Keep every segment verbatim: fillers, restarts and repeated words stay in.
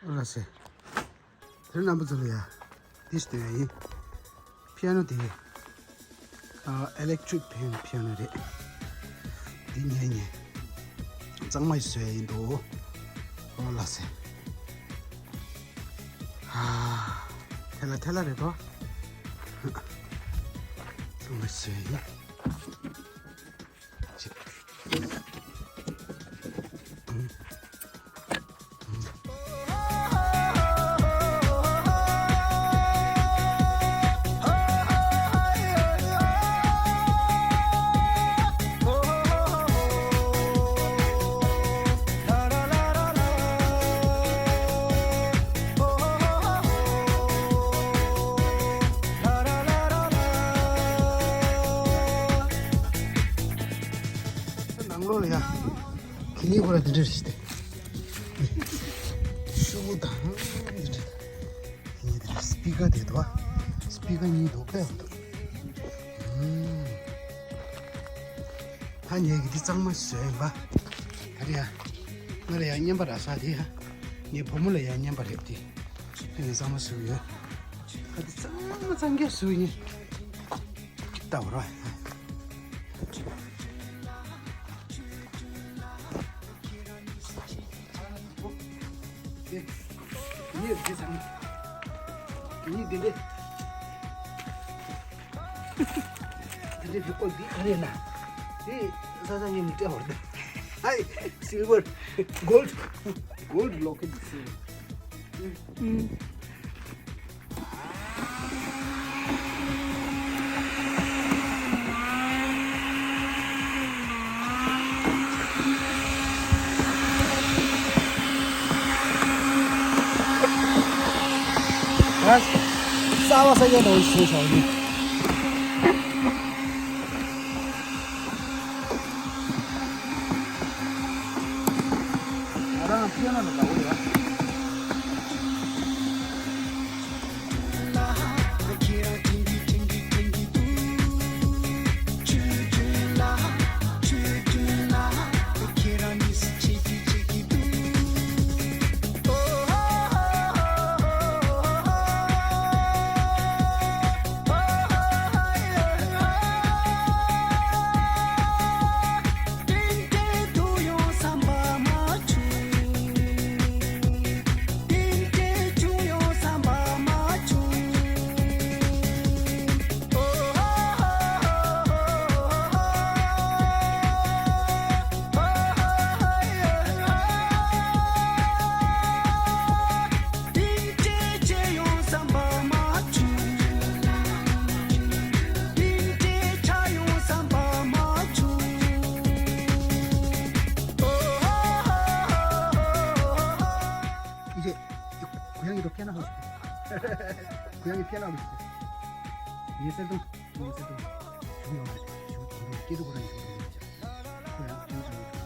ལགས་སེ། དེ་རིང་རྣམ་པ་ཚོ་ལ་ཡ། འདི་སྟོན་ཡ་ཡིན། པི་ཡ་ནོ་དེ། ཨ། ཨི་ལེག་ཊི་རིག་པི་ཡ་ནོ་རེད། འདི་ཉན་ཉན། གཙང་མ་ཞིག་བཟོ་ཡ་ཡིན་འདུག་ཨོ་ལགས་སེ། ཨ། ཐལ་ལ་ཐལ་ལ་རེད་དོ། གཙང་མ་ཞིག་བཟོ་ཡ་ཡིན། ནང་ལོགས་ལ་ཡ། གད་སྙིགས་ཁོ་ར་འདི་འདྲ་རེད་ཤི་སྟེ། ཤོག་བུ་དང་འདི་འདྲ། གད་སྙིགས་འདི་འདྲ། སི་པི་ཀ་དེ་འདུག་བ། སི་པི་ཀ་གཉིས་འདུག་དཔེ་ཡག་འདུག་ཨུམ། ད་ངས་གི་འདི་གཙང་མ་བཟོས་ཡིན་པ། ད་རེ་ཡ། ང་ལ་ཡ་རྔན་པ་རག་ས་དེ་ཡ། ངའི་བུ་མོ་ལ་ཡ་རྔན་པ་རེད་དེ། དེ་ནས་གཙང་མ་བཟོས་ཡོད། ད་འདི་གཙང་མ་གཙང་རྐྱང་བཟོས་ཡིན། ལྟ་བར་བ། ཡེ། ཡེ་འདི་ཚང་མ། ཡེ་འདི་འདི། འདི་འདི་བེ་ཀོ་འདི་ག་རེ་ན། འདི་ས་ས་ཡེ་མི་སྤྲད་བར་འདི། ཧའི། སིལ་ཝར། གོལ་ཌི། གོལ་ཌི་ལོ་ཀེཊ་སིལ་ཝར། ཨུམ། རྩ་བ་ས་ཡ་དང་ཞེས་བྱ་བ་ནི། ང་རང་ཕི་ཡ་ནོ་ལ་དགའ་པོ་ཡོད། ཡེ་ཤེས། གུ་ཡངས་ཀྱི་འགྲོ་ཕན་ན་ཧོ་ཞིག་གུ་ཡངས་ཀྱི་ཕན་ན་ཧོ་ཞིག་ཡེ་གསེར་སྡོང་། ཡེ་གསེར་སྡོང་། བྱུང་ཡོང་བ་རེད། བྱུང་། བྱུང་། སྐྱིད་སྡུག་ཁོ་རང་ཡིན། བྱུང་། བྱུང་། བྱུང་། གུ་ཡངས་ཕན་ན་ཧོ་ཞིག་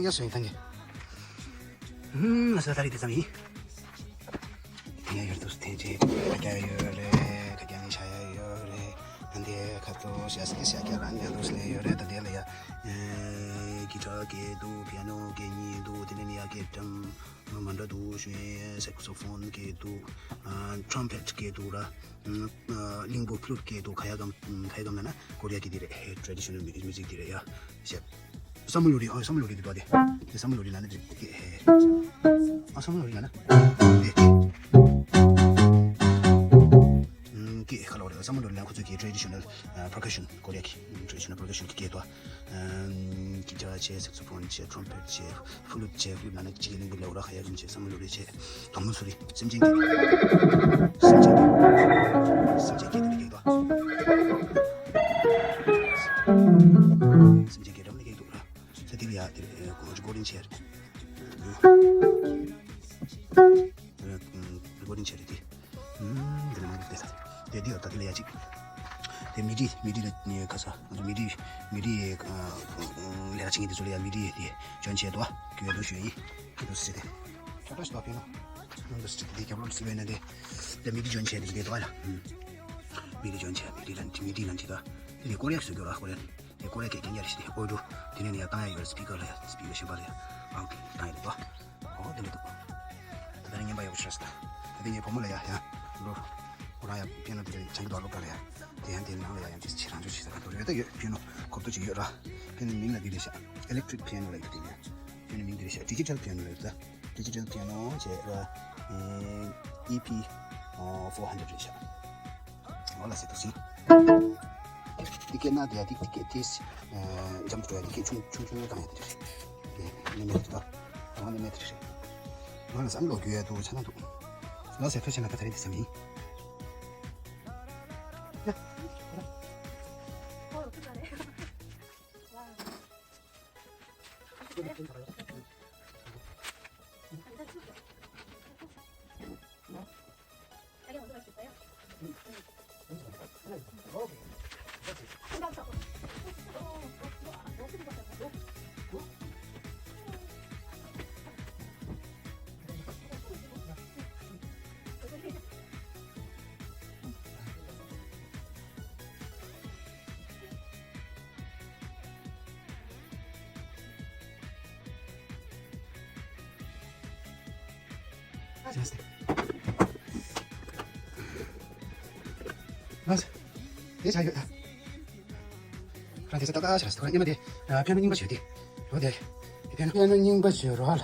ཡ་སོ་ཡིན་ཐང་གི། ཧུམ། ང་ས་ད་རི་དེ་ཙམ་ཡིན། དེ་ཡ་ཡོད་དུས་དེ་འདྲའི་ཁ་རྒྱ་ཡོད་རེད། ཁ་རྒྱ་ནི་ཤ་ཡ་ཡོད་རེད། ཨ་འདི་ཁ་ཏོ་ཤ་སི་ཤ་རྒྱ་རང་ཡ་དུས་ནས་ཡོད་རེད། ད་དེ་ལ་ཡ་ཨེ་གི་ཊར་གི་འདུག་པི་ཡ་ནོ་གི་གཉིས་འདུག་དེ་ནས་ནི་ཡ་གི་ཌམ་མ་འདྲ་འདུག་ཞུ་ཡ་སེག་སོ་ཕོན་གི་འདུག་ཨ་ཊམ་པེཊ་གི་འདུག་ར། ཨ་གླིང་བུ་ཕུ་ལུཊ་གི་འདུག་ག་ཡ་གམ་ག་ཡ་གམ་ལ་ན་ཀོ་རི་ཡ་གི་དེ་རེད། ཧེ་ཊེ་རེ་ཌི་ཤ་ནལ་མིའུ་ཛིག་དེ་རེད་ཡ། ཤེས། བསམ་བློ་རེ། ཨ་བསམ་བློ་རེ་འདུག་དེ། དེ་བསམ་བློ་རེ་ལ་ན་དེ་ཀེ་ཧེ། ཨ་བསམ་བློ་རེ་ལ་ན་དེ། ཀེ་ཧེ་ཁ་ལོ་རེ། བསམ་བློ་རེ་ལ་ཁོ་ཚོ་གི་ཊེ་རེ་ཌི་ཤ་ནལ་ཨ་པར་ཀ་ཤན། ཀོ་རི་ཡ་གི་ཊེ་རེ་ཌི་ཤ་ནལ་པར་ཀ་ཤན་གི་སྐད་དོ། ཨ་གི་ཊར་བྱས། སེག་སོ་ཕོན་བྱས། ཊམ་པེཊ་བྱས། ཕུ་ལུཊ་བྱས། ཕུ་ལུཊ་ལ་ན་གཅིག་གི་གླིང་བུ་ལ་འོ་ར་ཁ་ཡ་གམ་བྱས། བསམ་བློ་རེ་བྱས། དོགས་མོ་སུ་རེ། སེམས་ཅན་གྱི། སེམས་ཅན་གྱི་སྐད་དེ་ནི་སྐད་དོ། སེམས་ཅན་གྱི་རབ་ནི་སྐད་དོ་ར། ས་དེ་ལ་ཡ་དེ་རེ་ཀོ་རིན་ཆེར། རེ་ཀོ་རིན་ཆེར་དེ། འདི་ནི་མ་འདུག་དེ་ས། དེ་འདི་ཡོད་ད་དེ་ལ་ཡ་གཅིག་དེ་མི་ཌི་མི་ཌི་ལ་ནི་ཁ་ས། ང་ཚོ་མི་ཌི་མི་ཌི་ལས་ཀ་བྱེད་མཁན་དེ་ཚོ་ལ་ཡ་མི་ཌི་དེ་འཇོན་ཆེ་དོ། གི་ཡོད་དོ་ཞུ་ཡིན། དེ་དུ་སྲིད་དེ། ཁྱོད་ཏོ་ཞིག་ལ་ཕན་ནོ། ང་ཚོ་སྲིད་དེ་རྒྱབ་ལོགས་སྲིད་པའི་ནི་དེ། དེ་མི་ཌི་འཇོན་ཆེ་དེ་ཞིག་དེ་དོ་ཡ། མི་ཌི་འཇོན་ཆེ། མི་ཌི་ལ་མི་ཌི་ལ་འདི་དོ། དེ་ནི་ཀོ་རི་ཡ་ཞིག་སྐྱོར་ར་ཀོ་རི་ཡ། དེ་ཀོ་རི་ཡ་གི་རྒྱན་རྒྱ་རེ་ཞིག་དེ་ཨོ་ཌོ། དེ་ནས་ནི་ཡ་བཏང་ཡ་ཡོད་རེད། སི་པི་ཀར་ལ་ཡ། སི་པི་ཀར་གཞན་པ་ལ་ཡ་ཨང་བཏང་ཡ་རེད་དོ། ཨོ་དེ་འདྲ་འདུག་ད་ལྟ་ནི་རྔན་པ་ཡག་པོ་ཞིག་རག་སོང་། ད་ལྟ་ངའི་བུ་མོ་ལ་ཡ་ཡ་ལོ། ཁོ་རང་ཡ་པི་ཡ་ནོ་དེ་འདྲ་སྦྱང་གི་འདུག་སློབ་གྲྭ་ལ་ཡ། དེ་ཡང་དེ་ནང་ལ་ཡ་ཡང་དེ་ཕྱིར་རང་འཇུག་བྱེད་ས་ག་འདུག་རེད། ད་ཡོད་པི་ཡ་ནོ་གོ་བརྡ་ཅིག་ཡོད་ར། པི་ཡ་ནོ་མིང་ལ་འདི་རེད་ཤག་ཨི་ལེག་ཊི་རིག་པི་ཡ་ནོ་ལ་ཡོད་དེ་ཡ། པི་ཡ་ནོ་མིང་འདི་རེད་ཤག་ཌི་ཇི་ཊལ་པི་ཡ་ནོ་ལ་ཡོད་ད། ཌི་ཇི་ཊལ་པི་ཡ་ནོ་བྱས་ར། ཨི་པི་ཕོར་ཧན་ཌེཌ་རེད་ཤག་འོ་ལ་སེ་ཐུགས་སྲིད། ཏི་ཀེ་ན་དེ་ཡ་ཏི་ཏི་ཀེ་ཏིས་འཇམ་དུ་འགྲོ་ཡ། ཏི་ཀེ་ཆུང་ཆུང་ཆུང་བཏང་ཡ་དེ་རེད། དེ་ནི་མེད་དུ་ད། དང་ནི་མེད་དུ་རེད། ང་ལ་བསམ་བློ་རྒྱུ་ཡ་དུ་ཆ་ན་འདུག་ལ་སེ་ཐུགས་ཆེ་ན་ད་ད་རིང་དེ་བསམ་ཡིན། ཡ། ལགས་སོ། དེ་ཆ་ཡོད། ཁྱེད་རང་དེ་ཚོ་ཏག་ཏག་བྱས་ལ་སོ། ཉི་མ་དེ་པི་ཡ་ནོ་རྙིང་པ་བྱོས་ཏེ། འོ་དེ། པི་ཡ་ནོ་རྙིང་པ་བྱོས་རོགས་ལ།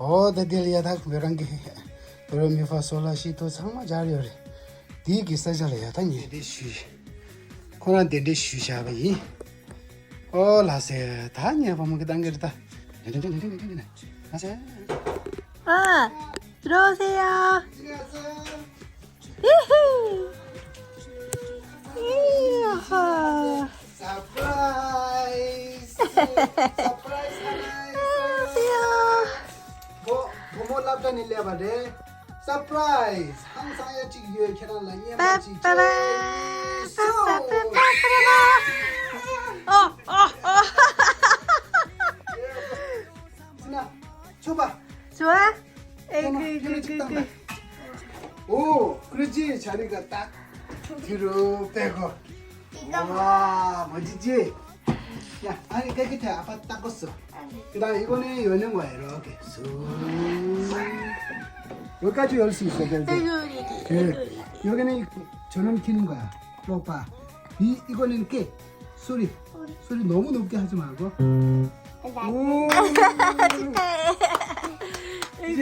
འོ་དེ་དེ་ལ་ཡ་ད་བོད་རང་གི་དོ་རེ་མི་ཕ་སོ་ལ་ཤི་དོ་ཚང་མ་སྦྱར་ཡོད་རེད། དེའི་གི་ས་ཆ་ལ་ཡ་ད་ཉེ་དེ་ཞུས། ཁོ་རང་དེ་འདྲས་ཞུས་བཞག་པ་ཡིན། ཨོ་ལགས་སེ། ད་ཉེ་བ་མོ་གི་ཏང་གི་རེད་ད། ལགས་སེ། ཨ། 들어오세요. 이 ཧ། སར་པ་རའི་སི། སར་པ་རའི་སི་ཨ་ནི་ཨ་ཙི་ཡ། བུ་བུ་མོ་སློབ་གྲྭ་ནས་སླེབས་པ་རེད། སར་པ་རའི་སི་ཧང་སང་ཡ་གཅིག་ཡོད། ཁྱེད་རང་ལ་རྔན་པ་གཅིག་པ་པ་ར། སོ། ཨོ་ཨོ་ཨོ། སི་ན་ཆོ་པ། ཆོ་པ། ཨེ་ཀི་ཀི་ཀི་ཀི། ཨོ་ཀྲི་ཅི་ཆ་རི་ག་ཏག་ཐི་རུ་པེ་གོ། ཝ་མ་ཇི་ཇི། ཡ་ཨ་ནི་ཀ་ཀི་ཐ་ཨ་པ་ཏག་གོ་སོ། ད་ཨི་གོ་ནི་ཡོ་ནི་ཝ་ཡ་རོ་ཀེ་སུ། ཡོ་ཀ་ཅི་ཡོལ་སི་སོ་ཀེ་ཀེ། ཡོ་ཀེ་ནི་ཆོ་ནམ་ཁི་ནི་ག་ལོ་པ། ཨི་ཨི་གོ་ནི་ཀེ། སོ་རི། སོ་རི་ནོ་མོ་ནོ་ཀེ་ཧ་ཅི་མ་གོ། ཨོ། ཡ།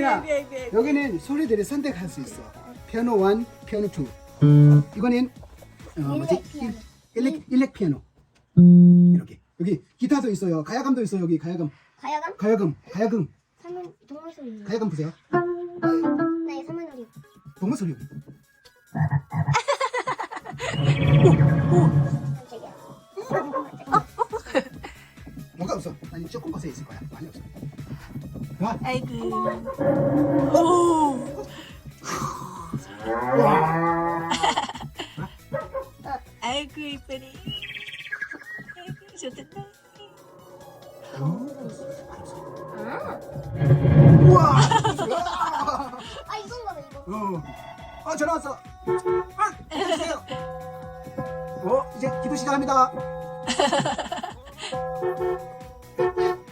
ཡོ་ཀེ་ནི་སོ་རི་དེ་རེ་སན་ཏེ་ཁ་སི་སོ། པི་ཡ་ནོ་ཝན། པི་ཡ་ནོ་ཊུ། ཨི་གོ་ནི། ཨ་མ་ཅི། ཨི་ལེག་ཨི་ལེག་པི་ཡ་ནོ། ཨི་ལེག་པི་ཡ་ནོ། ཡོ་ཀེ། ཡོ་ཀེ། ཀི་ཐ་དོ་ཨི་སོ་ཡོ། ཁ་ཡ་ཀམ་དོ་ཨི་སོ་ཡོ་ཀེ། ཁ་ཡ་ཀམ། ཁ་ཡ་ཀམ། ཁ་ཡ་ཀམ། ཁ་ཡ་ཀམ། ཁ་ཡ་ཀམ་བུ་ཟེ་ཡོ། ཁ་ཡ་ཀམ་བུ་ཟེ་ཡོ། ཁ་ཡ་ཀམ་བུ་ཟེ་ཡོ། ལོ་ཀ་སོ། ཨ་ནི་ཅོ་ཀོ་ཀོ་ཟེ་ཡི་སི་ཀོ་ཡ། ཨ་ནི་སོ། ཨའི་གི། ཨོ། ཨའི་གི་པ་རི། ཨའི་གི་ཞོ་ཏེ་ཏེ། ཨོ། 전화 왔어. 아, 안녕하세요. 어, 이제 기도 시작합니다.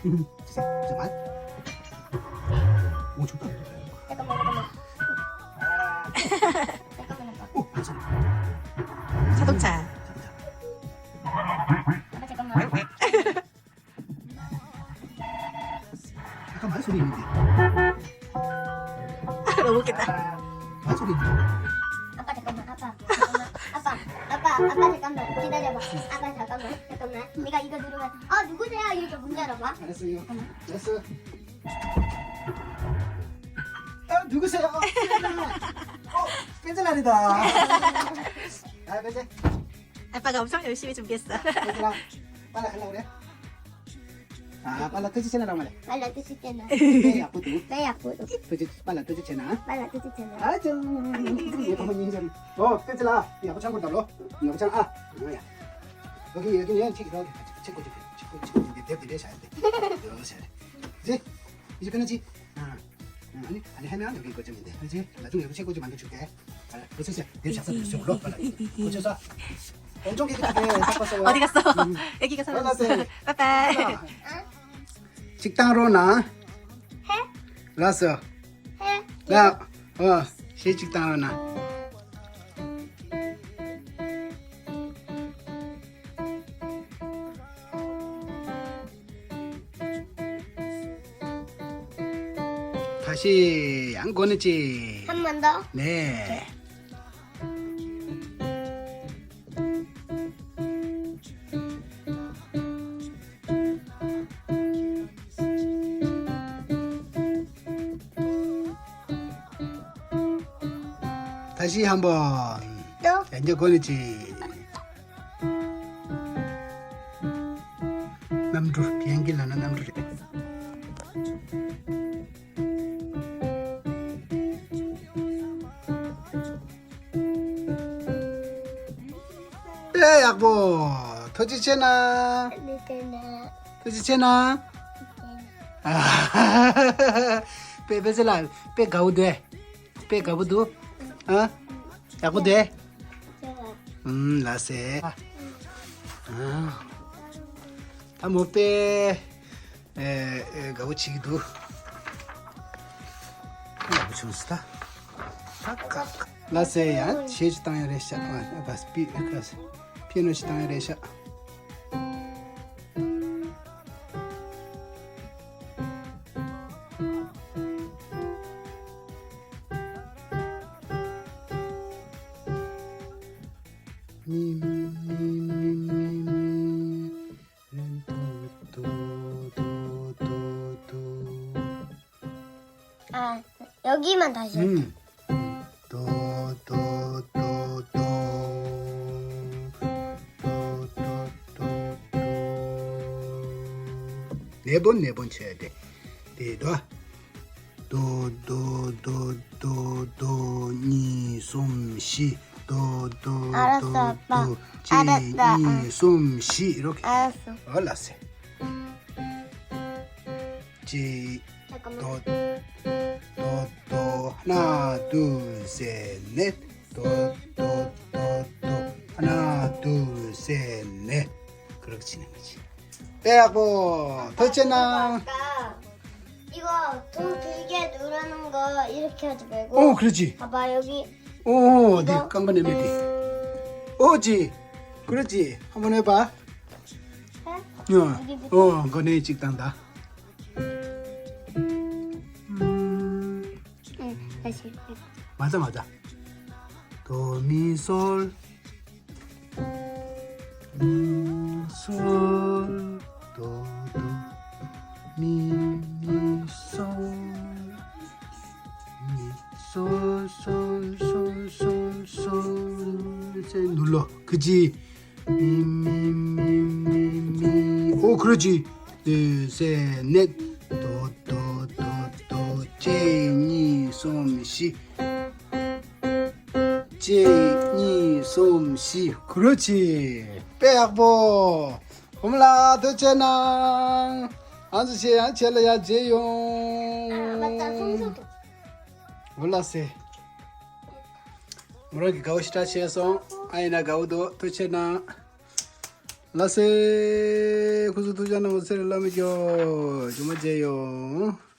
음, 주세요. 정말. 오, 좋다. 잠깐만, 잠깐만. 오, 감사합니다. 자동차. 아빠, 잠깐만. 아까 말 소리 있는데. 너무 웃겠다. 말 소리 있는데. 아빠, 잠깐만. 아빠, 잠깐만. 아빠, 아빠, 아빠, 잠깐만. 기다려봐. 아빠, 잠깐만. 잠깐만. 내가 이거 누르면, 어, 누구세요? 이렇게 문 열어봐. 알았어요. 알았어. 아, 누구세요? 어, pensellar이다. 아, pensellar. 아빠가 엄청 열심히 준비했어. pensellar. 빨리 가려고 그래? 아, 빨리 touch pensellar라고 말해. 말라, 뜻이 있잖아. 네, 아프도. 왜 아프도? touch, 빨리 touch pensellar. 말라, 뜻이 있잖아. 아, 좀. 이거 보면 인정. 어, pensellar. 야, 고창 거 달로. 야, 고창 아. 뭐야? 여기, 여기 그냥 책 이렇게 책 꽂지. 책 꽂지. 이제 대대 내셔야 돼. 이거 셔야 돼. 이제 이제 끝났지? 아. 아, 아니, 아니, 하면 여기 꽂으면 돼. 그지? 나중에 여기 책 꽂지 만들어 줄게. 자, 그래서 이제 내 작사 좀 불러. 꽂혀서. 엄청 깨끗하게 닦았어요. 어디 갔어? 애기가 사라졌어. 알았어요. 빠이빠이. 식당으로 나. 해? 알았어. 해? 나, 어, 새 식당으로 나. 다시 한 번 했지. 한 번 더? 네. 다시 한번. 또? 자, 이제 권했지. 남주 비행기 나는 남주래. 예, 약보. 토지체나. 밑에는 토지체나. 아, 빼, 빼질라. 빼 가우돼. 빼 가부두. 어? 약보돼. 제가 음, 라세. 아. 다 못 빼. 에, 에, 가고 지기도. 야, 무슨 스타? 라세야, 제주 땅에 레시아. 아, 아, 비, 그, 피아노 시장에 레시아. 아, 여기만 다시. 음. 도, 도, 도, 도. 도, 도, 도, 도. 네 번, 네 번 쳐야 돼. 네, 도. 도, 도, 도, 도, 도, 니, ܣܘܡ, ܫܝ. 도, 도, 알았어, 도, 아빠. 도, ܓ, 알았어, 아. 니, ܣܘܡ, ܫܝ. 이렇게. 알았어. 어, 라ܣܐ. ܓ, 잠깐만. 도, 도, 도, 하나, 둘, 셋, 넷. 도, 도, 도, 도, 하나, 둘, 셋, 넷. 그렇게 치는 거지. 빼하고, 더 잖아. 아까 이거 돈 들게 누르는 거 이렇게 하지 말고. 어, 그렇지. 봐봐, 여기. 어, 어디? 이거? 깜깜해, 어디? 어지? 그렇지. 한번 해봐. 해? 어, 여기 밑에. 어, 거네 찍단다. 음, 응, 다시. 맞아, 맞아. 도, 미, 솔. 도, 도, 도, 도, 미, 미, 솔, 미, 솔, 솔, 솔, 솔, 솔. 이제 눌러. 그지? 미, 미, 미, 미, 미. 오, 그러지. 둘, 셋, 넷. 도, 도, 도, 도, ܓ, 니, ܣܘܡ, ܫܝ. ܓ, 니, ܣܘܡ, ܫܝ. 그렇지. 빼악보. ốܡܠܐ ཐུགས་རྗེ་གནང་། ཨ་ཙི་ཆེ་ཡང་ཆེ་ལ་ཡ་རྗེ་ཡོང་། 아, 맞다. 청소도. ཝ་ལ་སེ། མོ་རང་གི་དགའ་བོ་ཞེ་དྲག་བྱས་སོང་། ཨ་ཡིན་ན་དགའ་བོ་འདུག་ཐུགས་རྗེ་ཆེ་གནང་། ལགས་སེ། ཁོ་ཚོ་ཐུགས་རྗེ་གནང་། ཚེ་རིང་བླ་མ་སྐྱོ། ཇོ་མོ་མཇལ་ཡོང་།